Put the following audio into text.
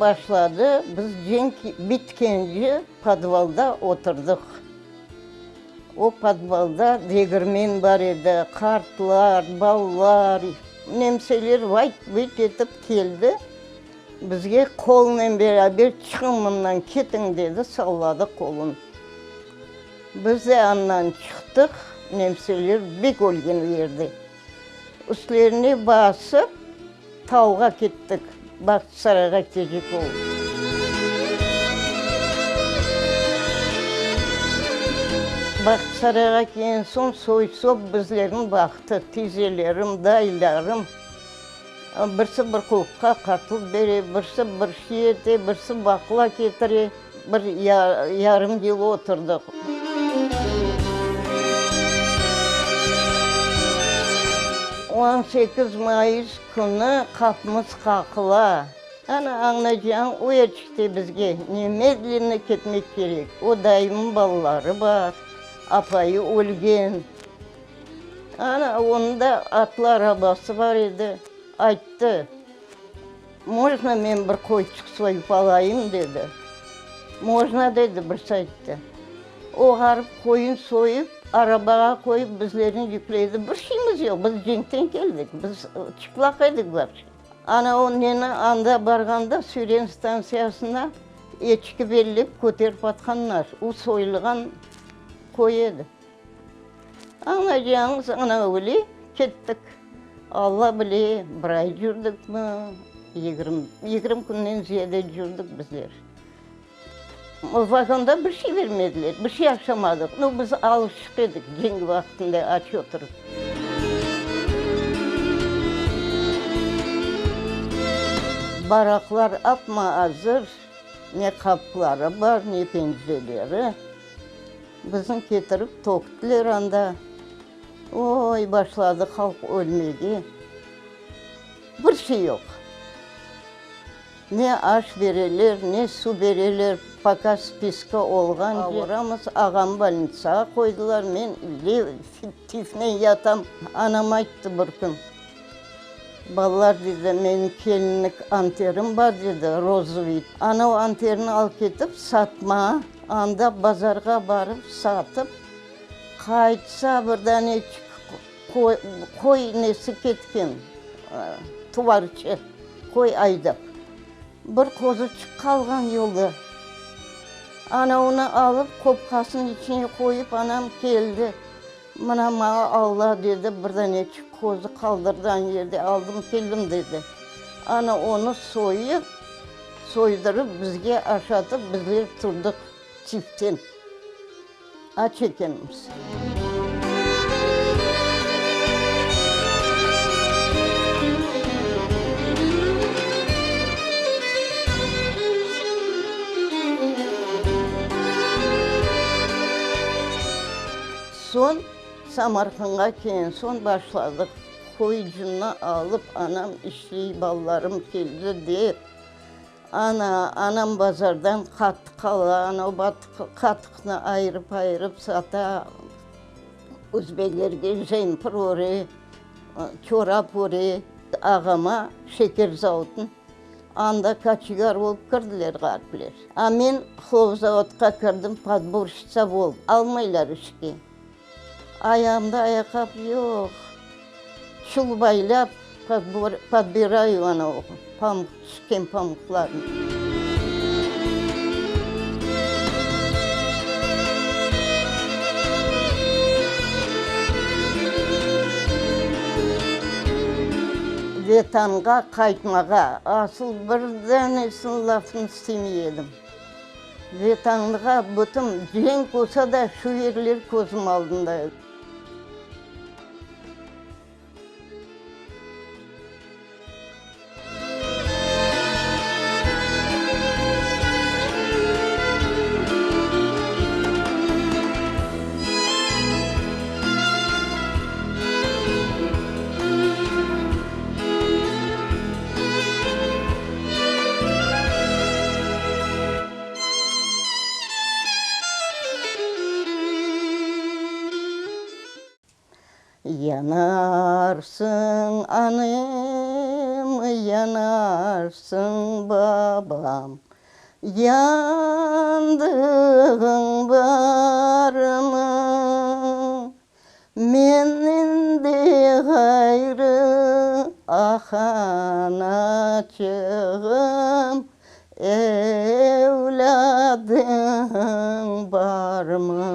başladı, biz cenk bitkence podvalda oturdıq. O podvalda degirmen bar edi, qartlar, balalar, nemseler vayt-vuyt etip keldi, bizge qolnen beraber çıqıñ mından, ketiñ dedi, salladı qolun. Biz de andan çıqtıq, nemseler bek ölgenlerdi. Üstlerine basıp, tauğa kettik, Bağçasarayğa ketecek olıp. Bağçasarayğa kelgen soñ, soy-sop bizlerni baqtı, tizelerim, dayılarım. Birisi bir qopqa qartop bere, birisi bir şey ete, birisi baqla ketire. Bir yarım yıl oturdıq. On sekiz mayıs künü qapımız qaqıla. Ana, añlaycağıñ, o erçikte bizge nemedlенно ketmek kerek. O dayımnıñ balaları bar, apayı ölgen. Ana, onıñ da atlı arabası bar edi. Ayttı. Mojno men bir qoyçıq soyıp alayım? dedi. Mojno, dedi, birisi ayttı. O ğarip qoyun soyıp, arabağa qoyıp, bizlerni yükledi. Bir şeyimiz yoq, biz cenkten keldik, biz çıplaq edik vapşe. Ana o neni anda barğanda Süren stantsiyasına eçki bellep köterip atqanlar. O soyulğan qoy edi. Añlaycağıñız, ana öyle kettik. Alla bile, bir ay cürdikmi, 20, 20 künden ziyade cürdük bizler. Vagonda bir şey bermediler, bir şey aşamadıq. Nu, biz alışıq edik cenk vaqtında aç oturıp. Baraklar apma-azır, ne qapıları bar, ne pencereleri. Bizni ketirip töktüler anda. Oy, başladı halq ölmege. Bir şey yoq. Ne aş bereler, ne suv bereler, poka spiska olğance. Ağuramız, ağamı bolnitsağa qoydılar, men evde tifnen yatam. Anam ayttı bir kün, Balalar, dedi, menim kelinlik anterim bar, dedi, rozovıy. Ana o anterni alıp ketip satma, anda bazarğa barıp satıp qaytsa, bir daneçik qoy nesi ketken, tuvarçı, qoy aydap. Bir qozuçıq qalğan yolda. Ana onı alıp, qopqasınıñ içine qoyıp, anam keldi. Mına maña Alla, dedi, bir daneçik qozu qaldırdı an yerde, aldım keldim, dedi. Ana onı soyıp, soydurıp, bizge aşatıp, bizler turdıq tiften. Aç ekenmiz. Soñ, Samarqandğa kelgen soñ başladıq, qoyucını alıp, anam işley, balalarım keldi dep, ana, anam bazardan qatıq ala, ana o qatıqnı ayırıp-ayırıp sata, özbeklerge jempir öre, çorap öre, ağama şeker zavodın Anda koçegar olıp kirdiler ğaripler. A men hlovzavodqa kirdim podborşitsa bolıp, almaylar işke. Ayağımda ayaqqap yoq. Çulbaylap podbirayu ana o pamuq, tüşken pamuqlarnı. Vetanğa qaytmağa asıl bir danesiniñ lafını istemey edim. Vetanğa bütün cenk olsa da şu yerler közüm aldında edi. Yanarsıñ, anam, yanarsiñ. Yanarsıñ, babam, yandığıñ barmı? Menden de ğayrı, ah, anaçığım, evlâdıñ barmı?